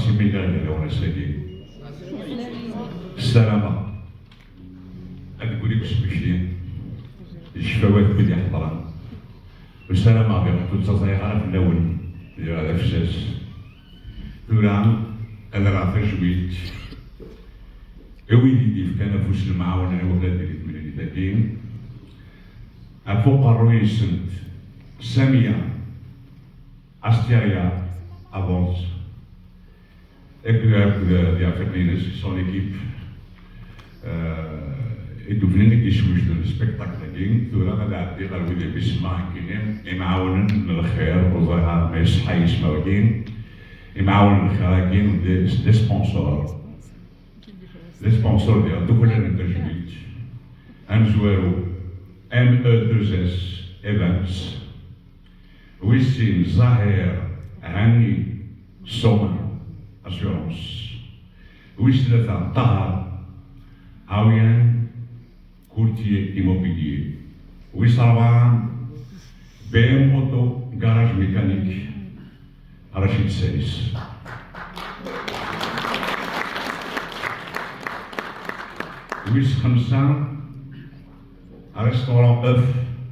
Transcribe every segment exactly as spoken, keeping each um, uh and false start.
Bismillah, gar-awen ass-agi. Ssarameɣ ad deg wul-ik usmekti d ccfawat n wid iḥeḍren. Ur ssarameɣ diɣen ur ttaẓayeɣ ara fell-awen, diɣ d afessas. Tura ad rreɣ tajmilt i wid i d-yefkan afus n lemɛawna i wakken ad d-tili temlilit-agi. Ɣef uqerruy-nsent, Samia Asteria Avance, akked, akked, euh, d iɛfiqen-ines, son équipe, euh, i d-ubnin i d-yeswejden spectacle-agi. Tura ad ɛeddiɣ ɣer wid i semmaɣ nekkini, imɛawnen n lxir, ur ẓriɣ ara ma iṣeḥḥa yisem-agi, imɛawnen n lxir-agi, d, d sponsor. D sponsor diɣ, d uklan n tajmilt, amezwaru M E deux S Events, wis sin Zahir Hani, Soman Assurance, wis tlata Tahar Awian, courtier immobilier, wis rebɛa B M Auto Garage Mécanique, Rachid Salis. Wis xemsa, restaurant Œuf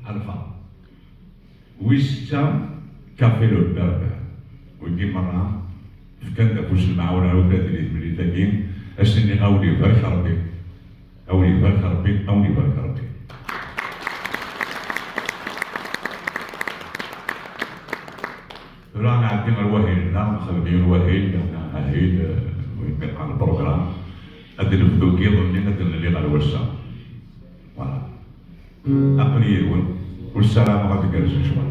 Alpha. Wis setta, Café Le Berbère. Wigi merra fkan-d afus n lemɛawna ar ukad di temlilit-agi, ad sen-nniɣ a wen-ibarek Rebbi. A wen-ibarek Rebbi, a wen-ibarek Rebbi. Tura nɛeddi ɣer wahil-nneɣ, nexdem yiwen wahil, neɣ ahil, eh, win yeqqaren lprogram. Ad d-nebdu deg yiḍ-nni, ad d-nelli ɣer wass-a. Voilà. Aql-i yid-wen, ur ssarameɣ ad gerrzen cwiṭ.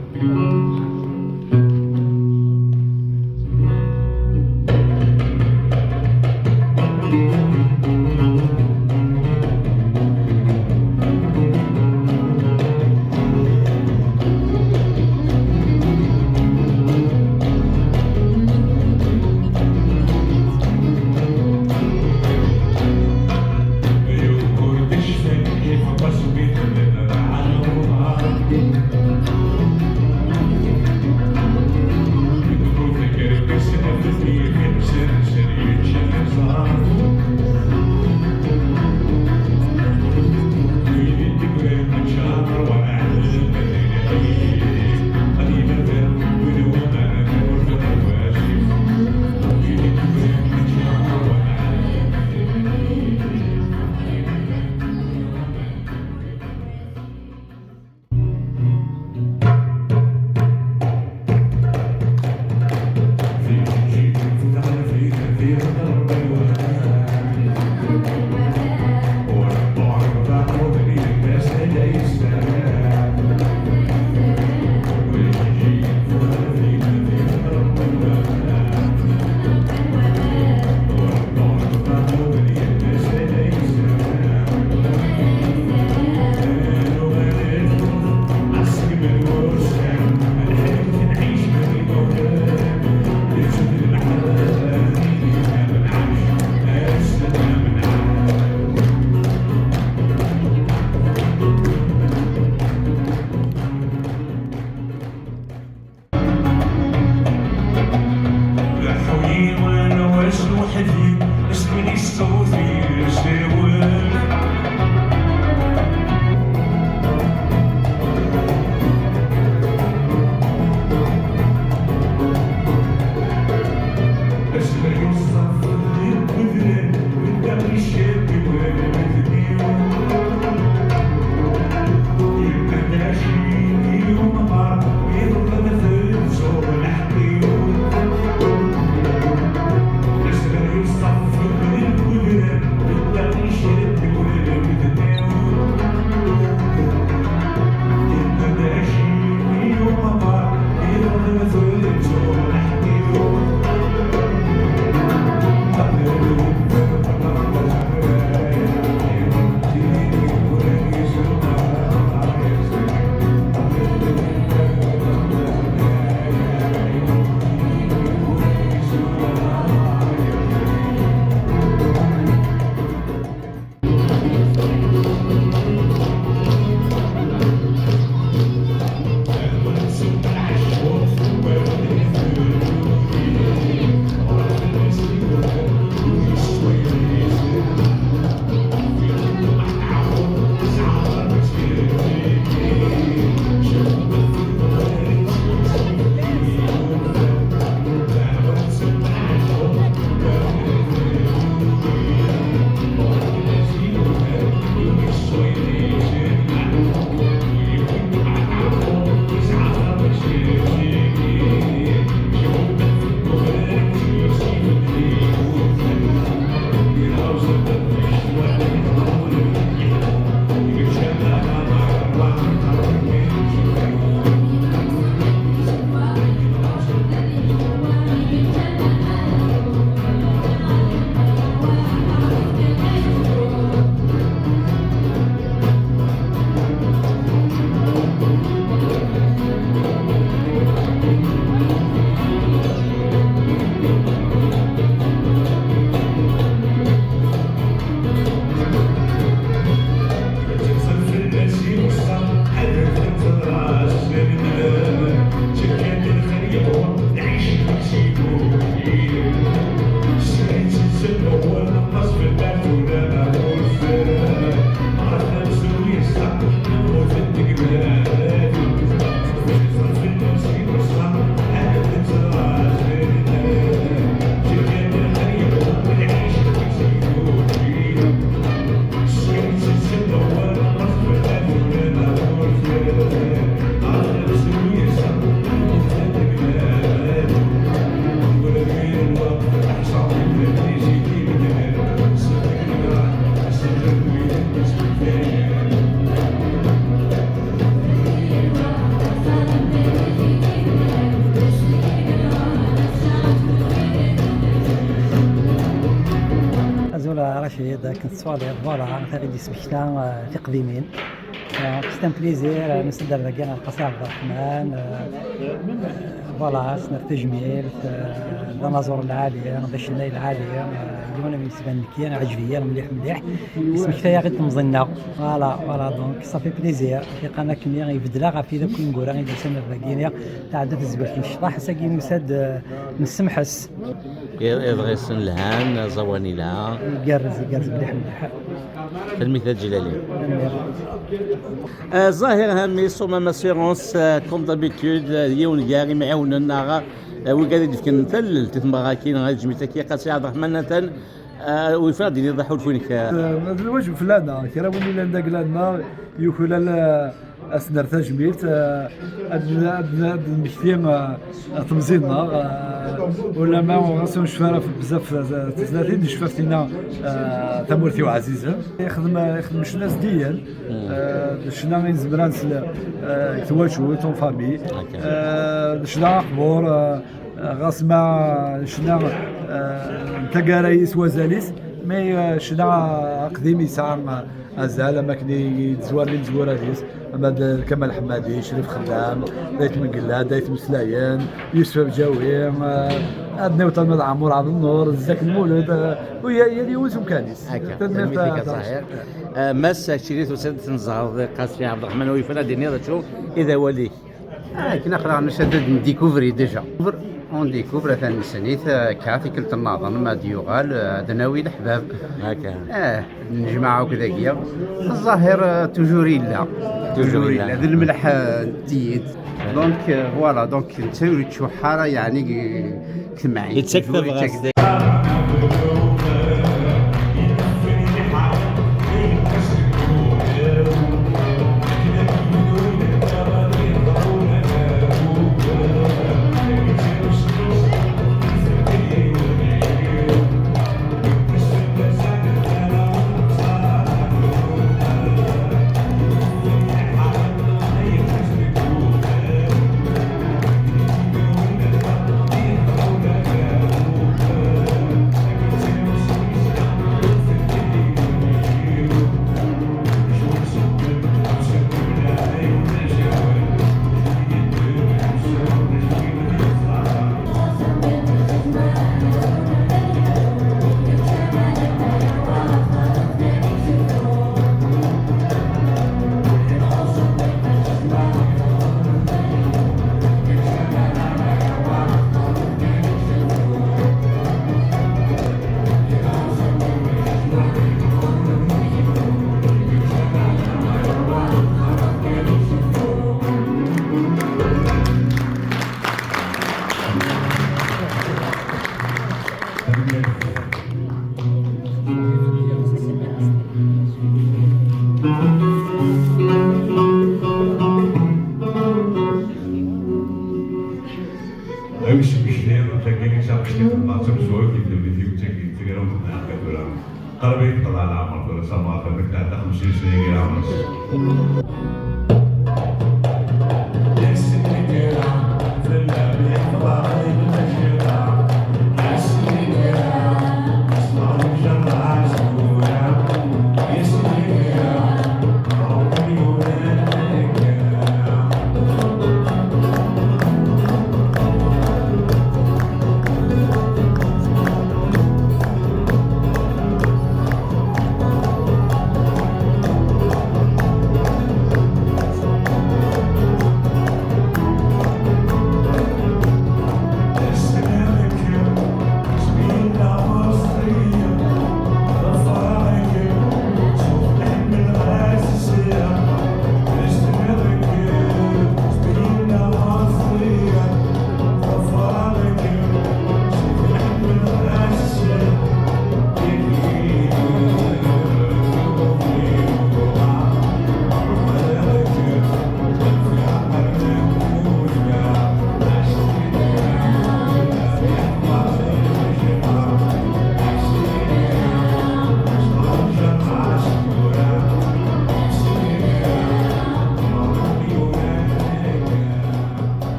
Cid akken tettwaliḍ, voilà, ata ɣ-id-ismekta, euh, tiqdimin. Euh, c'est un plaisir, euh, nusa-d ar dagi ɣer Qasi Ɛebderreḥman, euh, voilà, s-nerr tajmilt, euh, d anaẓur lɛali, d acennay lɛali, euh, yiwen am yesban nekki, iɛǧeb-iyi mliḥ mliḥ, yesmekta-yaɣ-id temẓi-nneɣ. Voilà, voilà, donc ça fait plaisir. Iqan akkenni ibeddel-aɣ ɣef wid akk ineggura i d-yusan ar dagi-ni, tɛedda tezwart n ccḍeḥ, ass-agi nusa-d, euh, nessemḥes. Iḍrisen lhan, aẓawan ilha. Igerrez, igerrez mliḥ mliḥ. Tanemmirt a Ǧilali. Tanemmirt. Euh, Zahir Hammi, Soumam Assurance, euh, comme d'habitude, euh, yiwen gar imɛiwnen-nneɣ, euh, wigad i d-ifken tallelt i tmeɣra-agi, neɣ i tejmilt-agi, Qasi Ɛebderreḥman atan, euh, ur yeffiɣ ad d-iniḍ aḥulfu-inek, euh. Euh, d lwajeb fell-aneɣ, kra win yellan d agla-nneɣ, yuklal, euh, ad s-nerr tajmilt, eh, ad n-, ad n-, ad d-nmekti, eh, temẓi-nneɣ, eh, ulamma ɣas ur necfi ara f-, bezzaf, eh, tezlatin, necfa f tinna, eh, tamurt-iw ɛzizen. Ixdem, ixdem ccna zeddigen, eh, d ccna i nezmer ad nsel, eh, deg twacult, en famille. Eh, d ccna aqbur, eh, ɣas ma ccna, eh, n taggara-is wazal-is, mais, eh, ccna aqdim yesɛa, eh, azal, am akken i d-zwaren imezwura-is, ama d Kamal Ḥemmadi, Crif Xeddam, d Ayt Mengellat, d Ayt Meslayen, Yusef Abǧawi, eh, ad nawi Talma d Ɛemmur Ɛebdennur, Zak Lmulud, eh, u ya-, yal yiwen s umkan-is. Akka, tanemmirt, tanemmirt-ik a Ṭaher. Eh, Mass, actually, tusiḍ-d tneẓẓreḍ Qasi Ɛebderreḥman, ur yeffiɣ ad d-iniḍ acu i d awal-ik. Ah, akken aql-aɣ nusa-d ad ndikuvri déjà. On découvre, atan nessen-it, eh, akka, tikkelt nnaḍen, ma ad yuɣal, eh, ad nawi leḥbab. Akka. Eh, nejmaɛ akk dagi. Zzahir, eh, toujours yella. Toujours yella. D lemleḥ, eh, n tiyit. Donc, eh, voilà, donc, netta ur yettcuḥḥ ara, yeɛni, deg temɛin. Yettak tabɣest. Awi s imekli, tagi i ttaqectit n Maɛṭub Zwawi, i d-nemmiti, d tagi, d taggara n tebɣa akka tura. Qrib ay teqḍeɛ leɛmer tura, s amɣar, amek tɛedda xemsin sna yagi leɛmer-is.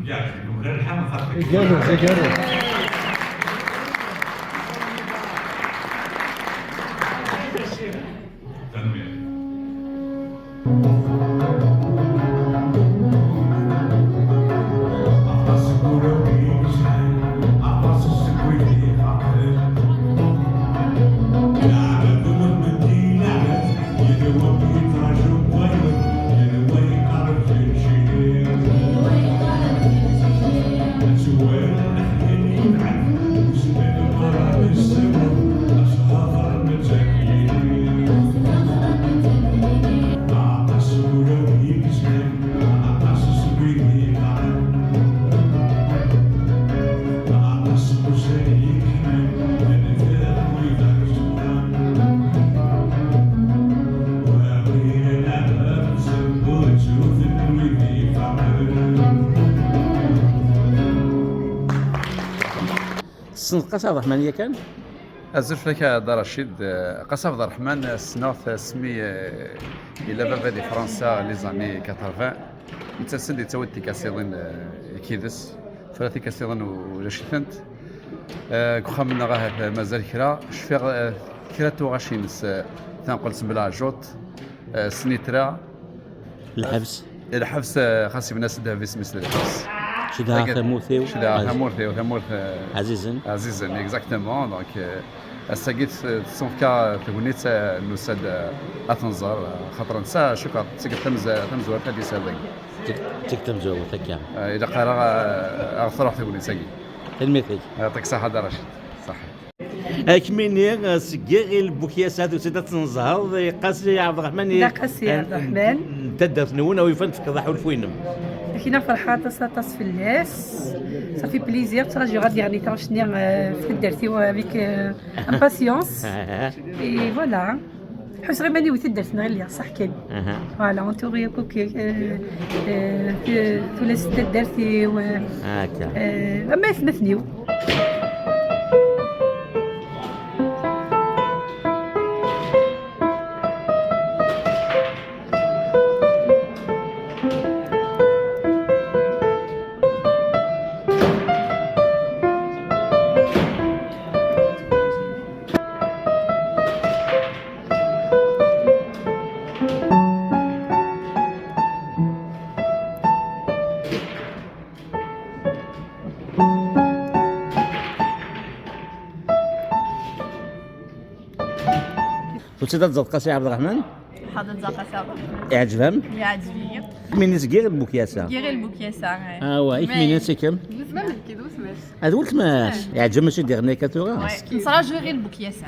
Igerrez, igerrez. Tanemmirt. Tessneḍ Qasi Ɛebderreḥman yakan? Azul fell-ak a Dda Racid. Eh, Qasi Ɛebderreḥman, eh, ssneɣ-t asmi, eh, yella baba di Fransa les années quatre-vingts. Yettas-d, yettawi-d tikasiḍin, eh, yid-s. Tura tikasiḍin u-, ulac-itent. Eh, deg uxxam-nneɣ ahat, eh, mazal kra. Cfiɣ, eh, kra n tuɣac-ines, eh, tanqelt n Belɛejjuṭ, eh, Snitra. Lḥebs. Lḥebs, eh, xas yebna s ddheb isem-is d lḥebs. Cedhaɣ tamurt-iw. Cedhaɣ tamurt-iw, tamurt, eh, ɛzizen. Ɛzizen, exactement. Donc, eh, ass-agi ts-, tettnefka tegnit, eh, nusa-d, eh, ad tt-nẓer, eh, xaṭer netta, cukkeɣ d tikkelt tamez-, tamezwarut ad d-yas ɣer dagi. Tik-, tikkelt tamezwarut akka. Eh, ilaq ara, eh, ad ɣ-truḥ tegnit-agi. Tanemmirt-ik. Yeɛṭik ṣṣeḥḥa a Dda Racid. Ṣaḥḥa. Ad kem-iniɣ, eh, seg Iɣil n Bukyasa, tusiḍ ad tnezheḍ, eh, Qasi Ɛebderreḥman, eh, Dda Qasi Ɛebderreḥman. N taddart-nwen, a wi yufan tefkeḍ aḥulfu-inem. Akina ferḥeɣ aṭas, aṭas fell-as. Ça fait plaisir, ttṛajuɣ ad d-yeɣli taɣect-nni, eh, f taddart-iw avec, eh, impatience. Et voilà. Ḥusseɣ iman-iw di taddart-nneɣ i lliɣ, ṣaḥ kan. Aha. Voilà, entouré akk, euh, euh, tu-, tullas n taddart-iw, euh, Akka. Euh, am aytmaten-iw. Tusiḍ ad tẓeḍ Qasi Ɛebderreḥman? Ḥaḍer ad tẓeḍ Qasi Ɛebderreḥman. Iɛǧeb-am? Iɛǧeb-iyi. Min izgiɣ lbukyasa. Giɣ lbukyasa, eh. Ah, wa, ik min sikem? Weltma-k, d weltma-k. Ad weltma-k. Iɛǧeb-am acu d-iɣenna akka tura? Nettṛaǧu ɣir lbukyasa.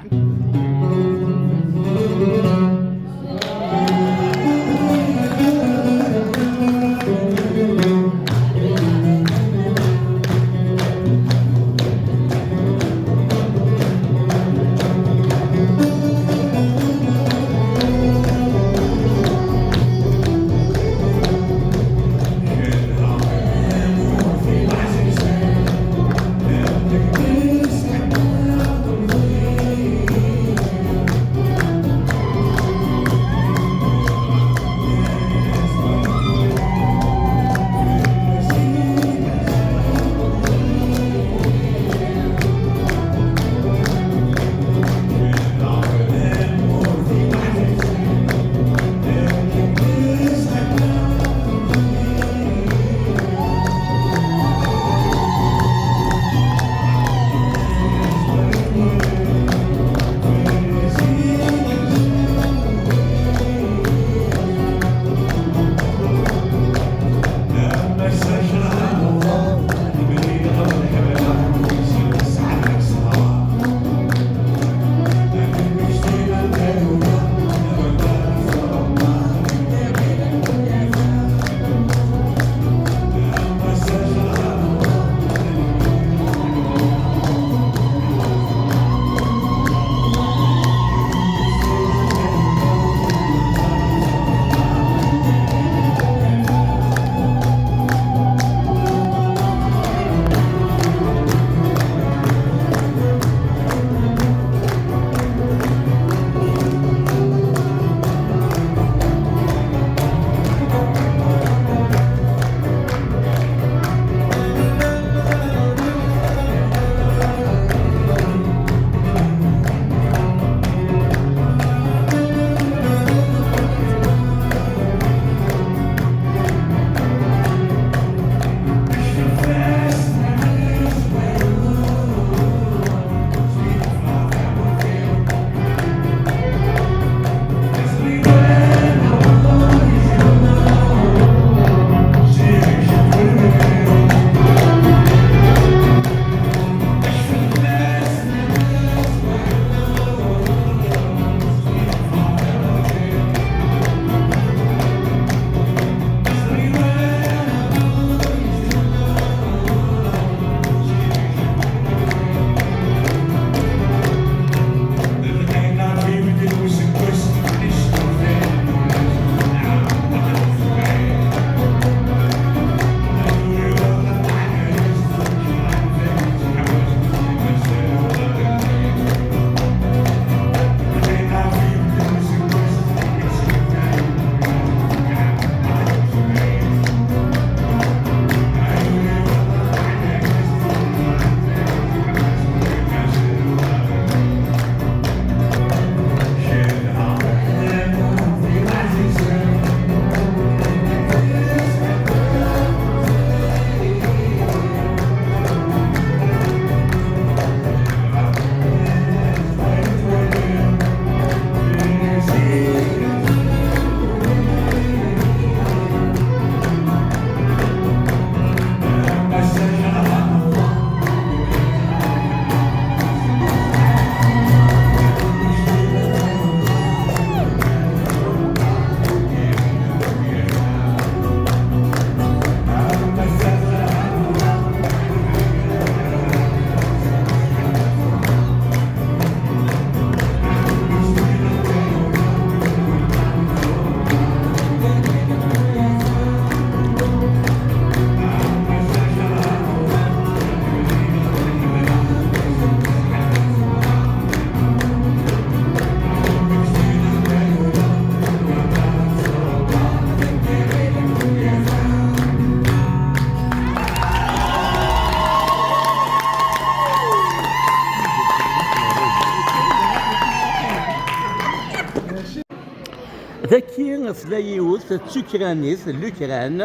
Daki tella yiwet d tukranit, lukran,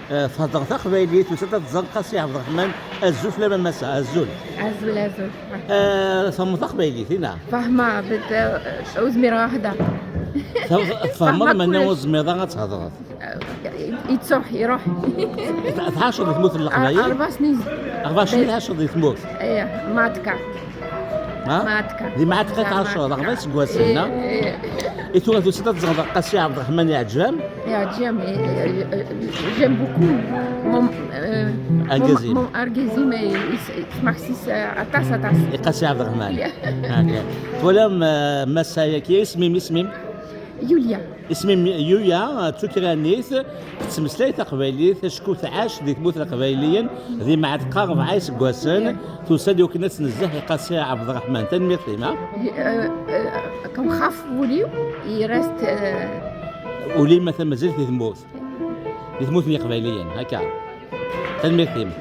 eh, thedder taqbaylit, tusa-d ad tẓer Qasi Ɛebderreḥman. Azul fell-am a massa, azul. Azul, azul. Eh, tfehmeḍ taqbaylit, ina? Fehmeɣ, but, eh, ur zmireɣ ad hedreɣ. Tfehmeḍ, meɛna ur tezmireḍ ara ad thedreḍ. Eh, yettruḥ, iruḥ. Tɛaceḍ di tmurt n Leqbayel? Arba snin. Arba snin tɛaceḍ di tmurt? Ih, Mɛatka. Ha? Mɛatka. Di Mɛatka tɛaceḍ, arba iseggasen, ha? Ih, ih. I tura tusiḍ ad tẓreḍ Qasi Ɛebderreḥman iɛǧeb-am? Iɛǧeb-am, eh, eh, eh, j'aime beaucoup. Mon, eh, argaz-im. Mon, mon argaz-im, eh, is-, ismeḥsis, eh, aṭas, aṭas. I Qasi Ɛebderreḥman. Ih. Ok. Twalam, eh, massa-agi, isem-im, isem-im? Yulia. Isem-im Yuya, d tukranit, tettmeslay taqbaylit, acku tɛac di tmurt n Leqbayliyen, di Mɛatqa rebɛa iseggasen, tusa-d iwakken ad tnezzeh i Qasi Ɛebderreḥman. Tanemmirt-im, ha? Euh, euh, comme xaf wul-iw, il reste, euh, ul-im atan mazal di tmurt, di tmurt n Yiqbayliyen, akka. Tanemmirt-im.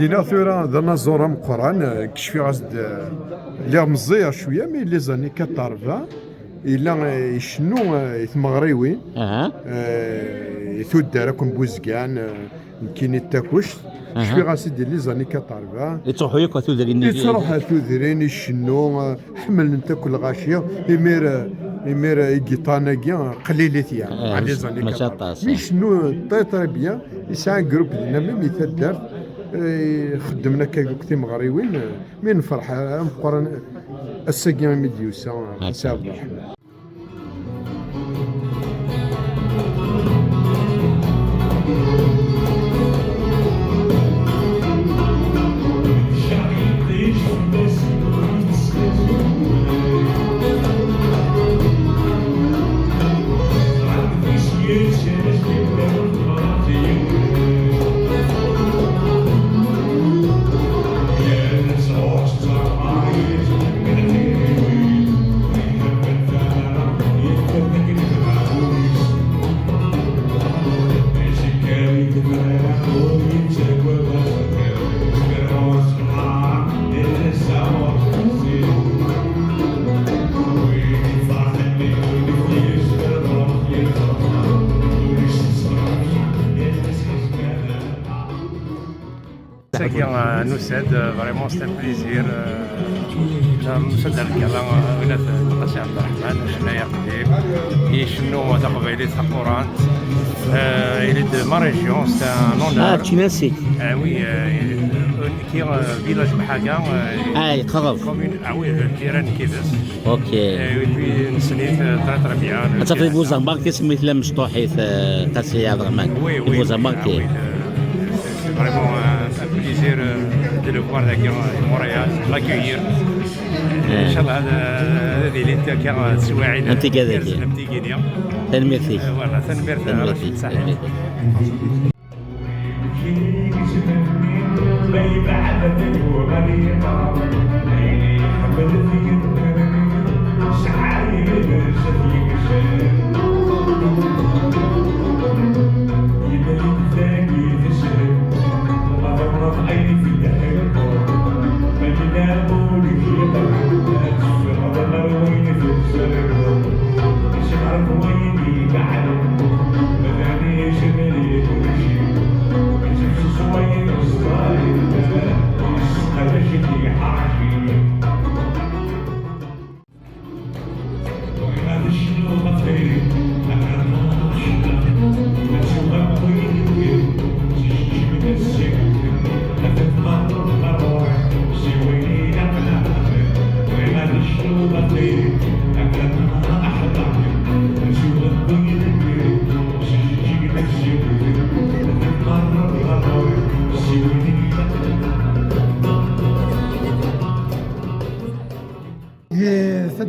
Dina tura d anaẓur ameqqran, eh, kecfiɣ-as-d, eh, lliɣ meẓẓiyeɣ cwiya, mais les années quatre-vingts, yella, eh, icennu, eh, i tmeɣriwin, aha, eh, i tuddar akk n Buzgan, eh, nekkini d Takuct. Aha. Cfiɣ-as-d les années quatre-vingts. Yettruḥu yakk ar tudrin-nni. Yettruḥu ar tudrin, icennu, eh, ḥemmlen-t akk lɣaci. Imir, imir igiṭan-agi qlilit, yani, eh, les années quatre-vingts. Mačči aṭas, mi eh, icennu très, très bien, yesɛa groupe dinna, même i taddart, eh, xeddmen akka deg timeɣriwin, eh, mi nferḥ, eh, ameqqran, ass-agi imi d-yusa, eh, Qasi Ɛebderreḥman. Ass-agi, euh, nusa-d, euh, vraiment, c'est un plaisir, euh, euh, nusa-d ar lgala, euh, Winat, euh, Qasi Ɛebderreḥman, acennay aqdim, icennu taqbaylit taqurant. Euh, il est de ma région, c'est un honneur. Ah, tu viens ici ? Ah oui, euh, il est, euh, qui, euh, village Bahaga, euh, ah, il est commune, ah oui, euh, Tiran Kidis. Ok. Et puis, une semaine, euh, très, très bien. Ad tafeḍ Buzambarki, isem-is la mecṭuḥit, euh, Qasi Ɛebderreḥman. Oui, oui, oui. Buzambarki. Ah oui, euh, c'est vraiment un, un plaisir, euh, de le voir dagi, euh, Montréal, de l'accueillir. Eh. Inchallah, ad, ad ilint akka, euh, teswiɛin. Am tigad-agi. Am tigini. Tanemmirt-ik. Euh, voilà, tanemmirt, tanemmirt-ik. Tanemmirt-ik.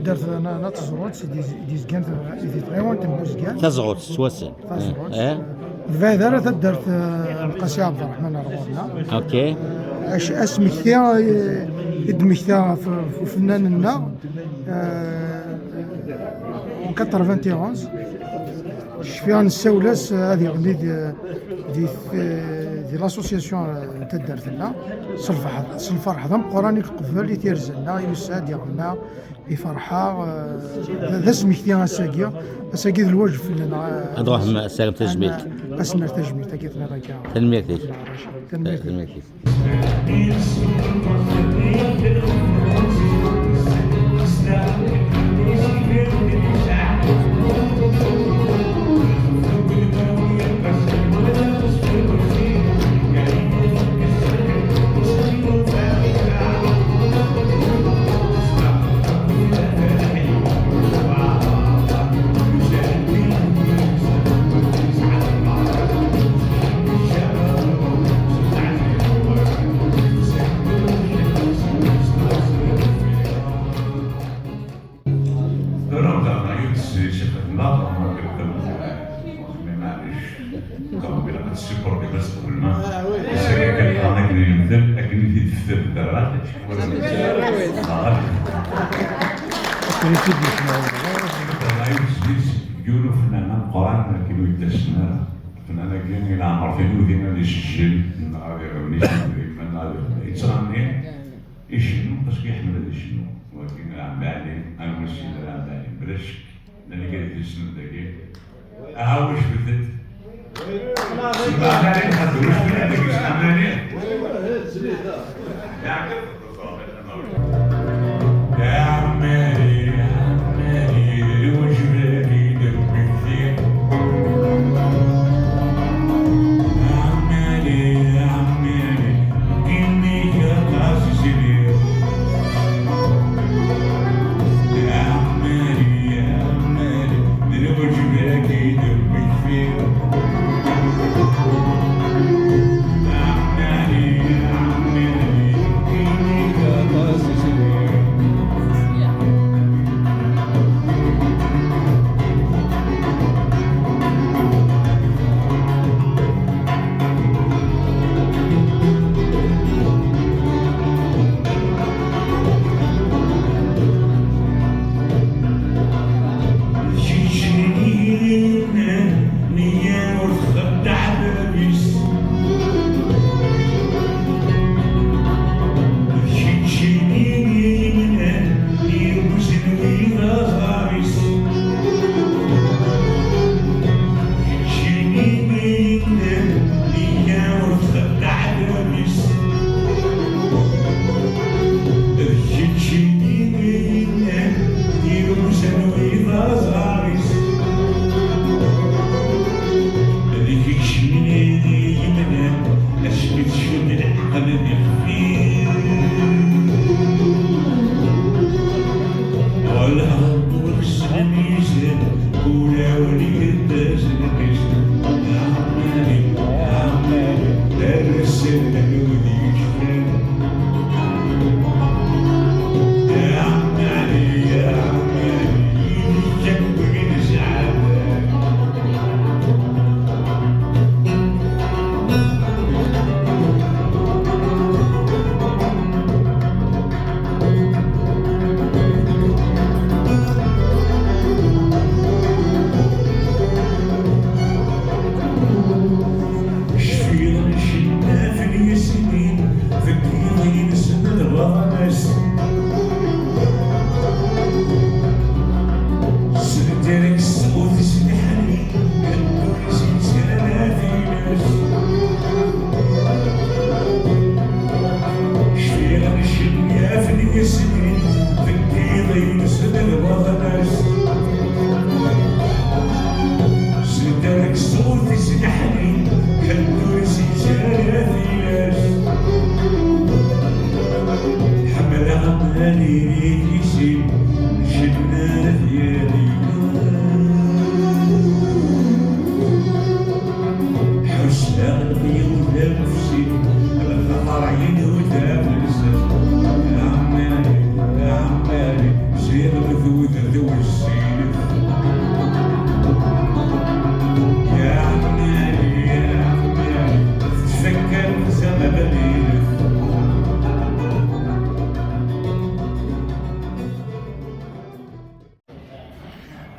Taddart n, n At Ẓrutt, i d-, i d-yezgan, i d tɣiwant n Buzgan. Taẓrutt, s wassen. Taẓrutt. Eh? Ur tebɛid ara taddart, eh, n Qasi Ɛebderreḥman ar ɣur-neɣ. Ok. Ac-, asmekti, eh, i d-mmekta ɣef, ɣef ufennan-nneɣ, eh, en quatre-vingt-onze. Cfiɣ nessawel-as, eh, ad yeɣni di, di, di l'association, eh, n taddart-nneɣ. S lferḥ, s lferḥ d ameqqran i iqebbel i tirza-nneɣ, yusa-d, iɣenna, iferḥ-aɣ, eh, d, d asmekti ass-agi. Ass-agi d lwajeb fell-aneɣ, eh, ad nruḥ, ad nerr tajmilt. Ad s-nerr tajmilt, akka tenniḍ akka. Tanemmirt-ik. Tanemmirt-ik. Tanemmirt-ik. Tura, meqqar ma yuddes di Ccix At Mbaḍ, ma yuddes, maɛlic, comme ilaq ad tessupportim asqbel ma. Ass-agi kan qqaren akken yemtel, akken i t-id-tefter dderɣa. Meqqar ma yuddes di yiwen ufennan ameqqran akken ur d-ttasen ara. Fennan-agi i leɛmer tinudin ad isejjel, neɣ ad iɣenni s idrimen, neɣ ad iɣenni. Yettɣenni, icennu, parce que iḥemmel ad icennu. Wagi Ɛemmi Ɛli, armi s-yenna Ɛemmi Ɛli. Bla ccek, llan igad i t-yessnen dagi. Aha, wejbet-d. Sima Ɛli, xeddu, wejbet-d dagi, Sima Ɛli. Yeɛqel.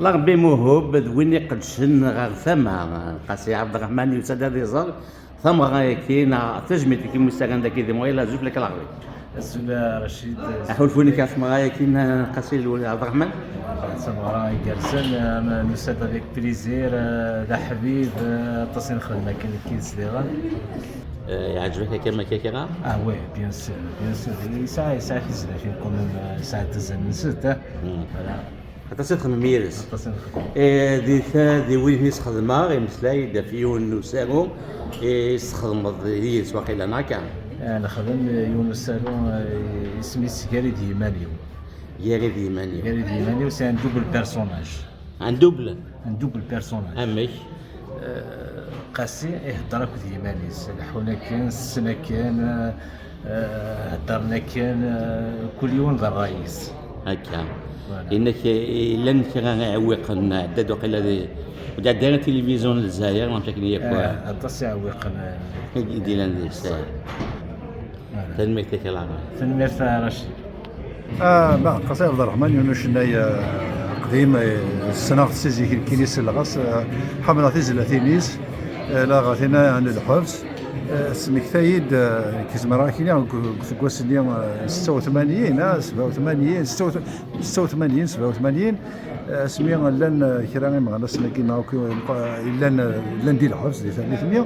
Laɣ bi Muhub d win iqedcen ɣer tama. Qasi Ɛebderreḥman yusa-d ad iẓer tameɣra-agi, neɣ tajmilt-agi, musaran dagi di Moyla, azul fell-ak a Laɣbi. Azul a Racid. Aḥulfu-nnek ɣef tmeɣra-agi n Qasi Ɛebderreḥman? Tameɣra igerrzen, eh, nusa-d avec plaisir, eh, d aḥbib, eh, aṭas i nexdem akken nekk yid-s diɣen. Eh, yeɛǧeb-ak akka ma akka kra? Ah ouais, bien sûr, bien sûr. Yesɛa, yesɛa tizlatin quand même, eh, yesɛa tazan-nsent, eh. Hmm. Voilà. Aṭas i txedmem yid-s. Aṭas i nexdem. Eh, di ta-, di wid i s-xedmeɣ, imeslay-d ɣef yiwen n usaru i s-txedmeḍ yid-s waqila, neɣ akka? Eh, nexdem yiwen n usaru, eh, isem-is Gar-id yiman-iw. Gar-id yiman-iw. Gar-id yiman-iw, c'est un double personnage. Un double? Un double personnage. Amek? Eh, Qasi ihedder akked yiman-is, leḥḥun akken, ssen akken, eh, eh, heddren akken, eh, kul yiwen d ṛṛay-is. Akka. Voilà. Yenna-k, eh, llan kra iɛewwiqen, ɛedda-d waqila di, ur d-ɛedda ara tilivizyu n Lezzayer, mačči akken yakk. Eh, aṭas iɛewwiqen, eh, i d-yellan di Lezzayer. Voilà. Tanemmirt-ik a Laɣbi. Tanemmirt a Racid. Ah, bah, Qasi Ɛebderreḥman, yiwen ucennay, ah, aqdim, eh, ssneɣ-t si zik nekkini, selleɣ-as, ah, ḥemmleɣ tizlatin-is, eh, la ɣatina n lḥebs. Eh, smekta-yi-d, eh, nekk zemreɣ ad k-iniɣ deg, deg useggas-nni, eh, setta u tmanyin, ah, sebɛa u tmanyin, setta u tmanyin, sebɛa u tmanyin, eh, asmi llan, eh, kra imeɣnasen-agi-nneɣ akk, eh, llan, eh, llan di lḥebs di tallit-nni.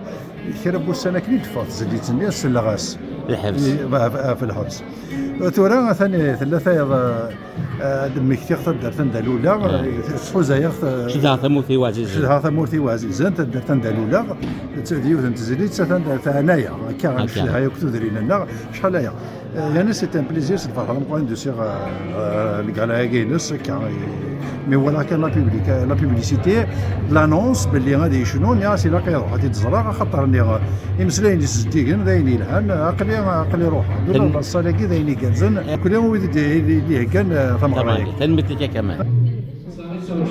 Kra n wussan akken i d-teffeɣ tezlit-nni, selleɣ-as. Lḥebs. I, ɣef, ɣef lḥebs. Tura atan tella tayeḍ, eh, ad d-mmektiɣ taddart anda luleɣ, eh, tḥuza-yaɣ ta-, Cedhaɣ tamurt-iw ɛzizen. Cedhaɣ tamurt-iw ɛzizen, taddart anda luleɣ, d yiwet n tezlit, atan teɛna-yaɣ, akka, akka, ncedha yakk tudrin-nneɣ, acḥal aya. Eh, yani, c'est un plaisir, c'est vraiment un plaisir, euh, euh, le gala-agi-ines, akka, eh, mi walaɣ kan la publica-, la publicité, l'annonce, belli ad yecnu, nniɣ-as ilaq ad iruḥ ad t-id-ẓreɣ, axaṭer nniɣ, eh, imeslayen-is zeddigen, d ayen yelhan, aql-i, aql-i ruḥeɣ. Ula d la salle-agi d ayen igerrzen, aql-i wid i d-, i d-, i d-iheggan, eh, tameɣra-agi. Tameɣra-agi. Tanemmirt-ik a Kamal. Ça arrive sur le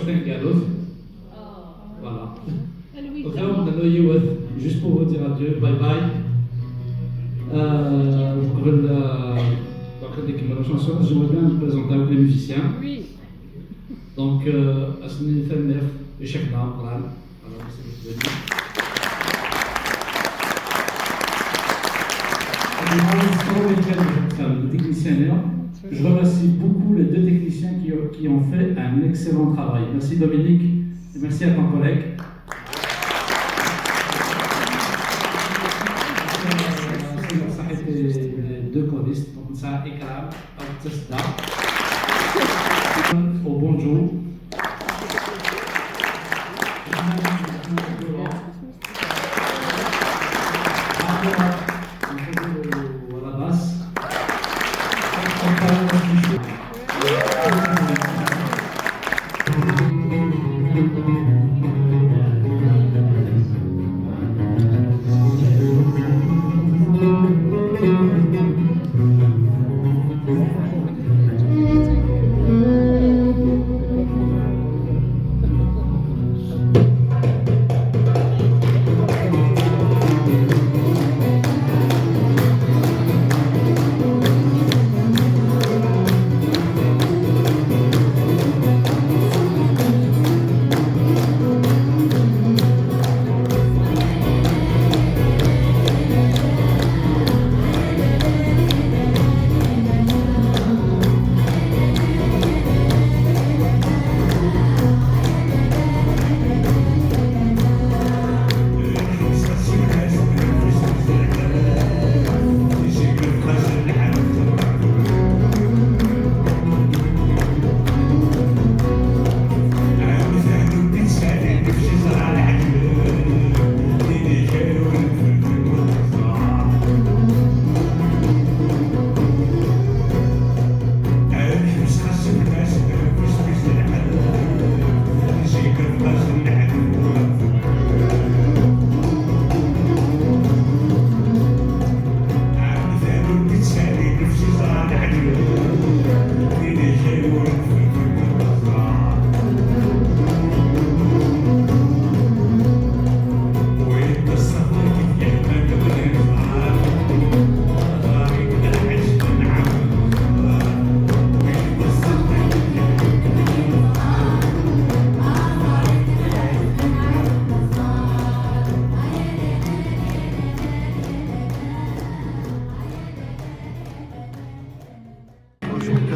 Voilà. Donc là, on a nos yiwet, juste pour vous dire adieu, bye bye. Euh, donc, euh, donc, avec la chanson, j'aimerais bien vous présenter avec les musiciens. Oui. Donc, euh, Asni Tanef et Cheikhna Amran. Alors, merci d'être venus. Et les techniciens, hein. Je remercie beaucoup les deux techniciens qui ont, qui ont fait un excellent travail. Merci Dominique et merci à ton collègue. Merci à, à, à les deux choristes, donc ça, Ikram, Tesda, au banjo.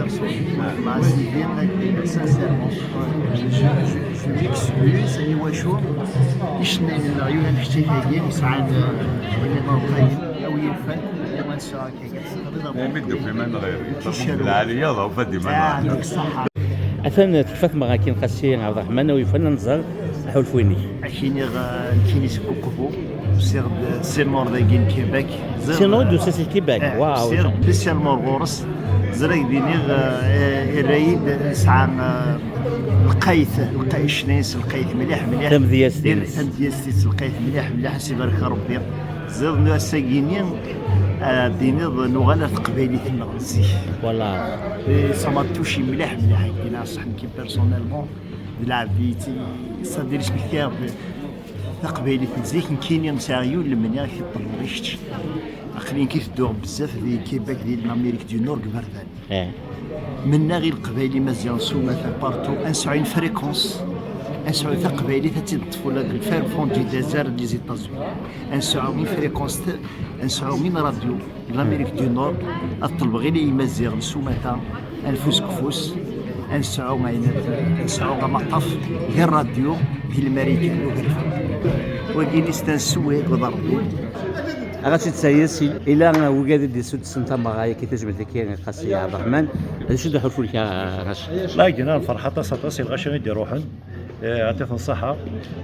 Mɛa Sidi, sincèrement, je, je, je m'excuse, i wacu icennayen-nneɣ yura kečč-agi, sɛan, euh, win iḍerqayen, aw yufan, aw ad nesɛu akka. Imi d-tufi ma nɣir, lɛali yaḍ, ufa-d iman. Atan tekfa tmeɣra-agi n Qasi Ɛebderreḥman, aw yufan ad nẓer aḥulfu-inek. Ad k-iniɣ, eh, nekkini seg Kokobo, usiɣ-d, eh, Saint-Maur dagi n Québec. Saint-Maur d usa si Québec, eh, waw. Usiɣ-d spécialement ɣur-s, ẓriɣ d-iniɣ, eh, irra-yi-d, nesɛa, eh, lqayt, lqayt, ccna-ines lqayt mliḥ, mliḥ. Tamedyazt-ines. Tamedyazt-is lqayt mliḥ, mliḥ, ad s-ibarek Rebbi. Ziḍ n ass-agi-ni, eh, d-iniḍ nuɣal ar teqbaylit-nneɣ n zik. Voilà. Et ça m'a touché mliḥ, mliḥ, ad k-iniɣ ṣṣeḥ, nekkini personnellement, d lɛebd i ça diri smektiɣ taqbaylit n zik, nekkini sɛiɣ yiwen lemni ad k-ṭṭleɣ i kečč. Aql-i nekk i tedduɣ bezzaf di Québec, di l'Amérique du Nord, deg iberdan. Eh. Mennaɣ i Leqbayel imaziɣen s umata partout, ad nesɛu une fréquence, ad nesɛu taqbaylit ad tt-id-neṭṭef ula deg le fin fond du désert des États-Unis. Ad nesɛu une fréquence, ad nesɛu une radio de l'Amérique du Nord, ad ṭṭelbeɣ i Yimaziɣen s umata, ad nfus deg ufus, ad nesɛu ayen, ad nesɛu amaṭṭaf di ṛṛadyu, di Lmarikan, ugerfa. Wagi, c'est un souhait, d Ṛebbi. Ɣas ittayes, il-, ila wigad i d-isuddsen tameɣra-agi, tajmilt-agi, Qasi Ɛebderreḥman, d acu d aḥulfu-ik, a Racid? La, gina, nferḥ aṭas, aṭas, i lɣaci i d-iruḥen. Eh, ɛṭiɣ-ten ṣṣeḥḥa.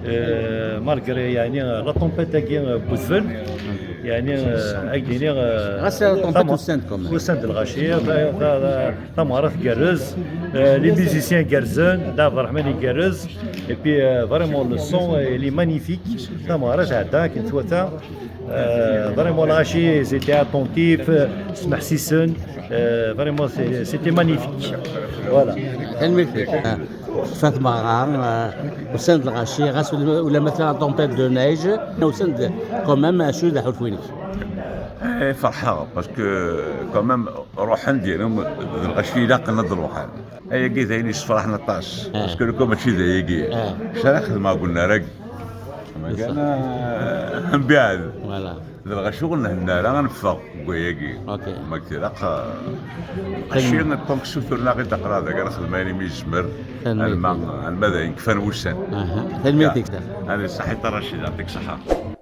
Eh, malgré, yeɛni, la tempête-agi, eh, n wedfel, yeɛni, eh, ad k-d-iniɣ, eh, ɣas, eh, la tempête tam-, usan-d quand même. Usan-d lɣaci, ta-, ta-, ta-, tameɣra tgerrez, eh, les musiciens gerrzen, Dda Ɛebderreḥman igerrez, et puis, eh, vraiment, le son, eh, il est magnifique. Tameɣra tɛedda akken twata. Euh, vraiment, lɣaci, ils étaient attentifs, euh, smeḥsisen, euh, vraiment, c'est, c'était magnifique. Voilà. Tanemmirt-ik. Ah, tfat meɣra, ah, usan-d lɣaci, ɣas ula, ula ma tella tempête de neige, usan-d quand même, acu d aḥulfu-inek? Eh, ferḥeɣ, parce que quand même, ruḥen-d, d lɣaci ilaqen ad ruḥen. Ayagi d ayen yessefraḥen aṭas. Ah. Parce que lukan mačči d ayagi. Ah. Cariɣ xedmeɣ deg unnar-agi. Megan, ah, mbiɛd. Voilà. D lɣaci ur nhenna ara ad neffeɣ deg wayagi. Ok. Ma k-ilaq, ah, lɣaci, tant que suturnaɣ i d-aqraɣ dagi ara xedmeɣ ayen imi yezmer. Tanemmirt. Alma, alma d ayen kfan wussan. Aha. Tanemmirt-ik. Ani ṣaḥit a Racid, yɛṭik ṣaḥa.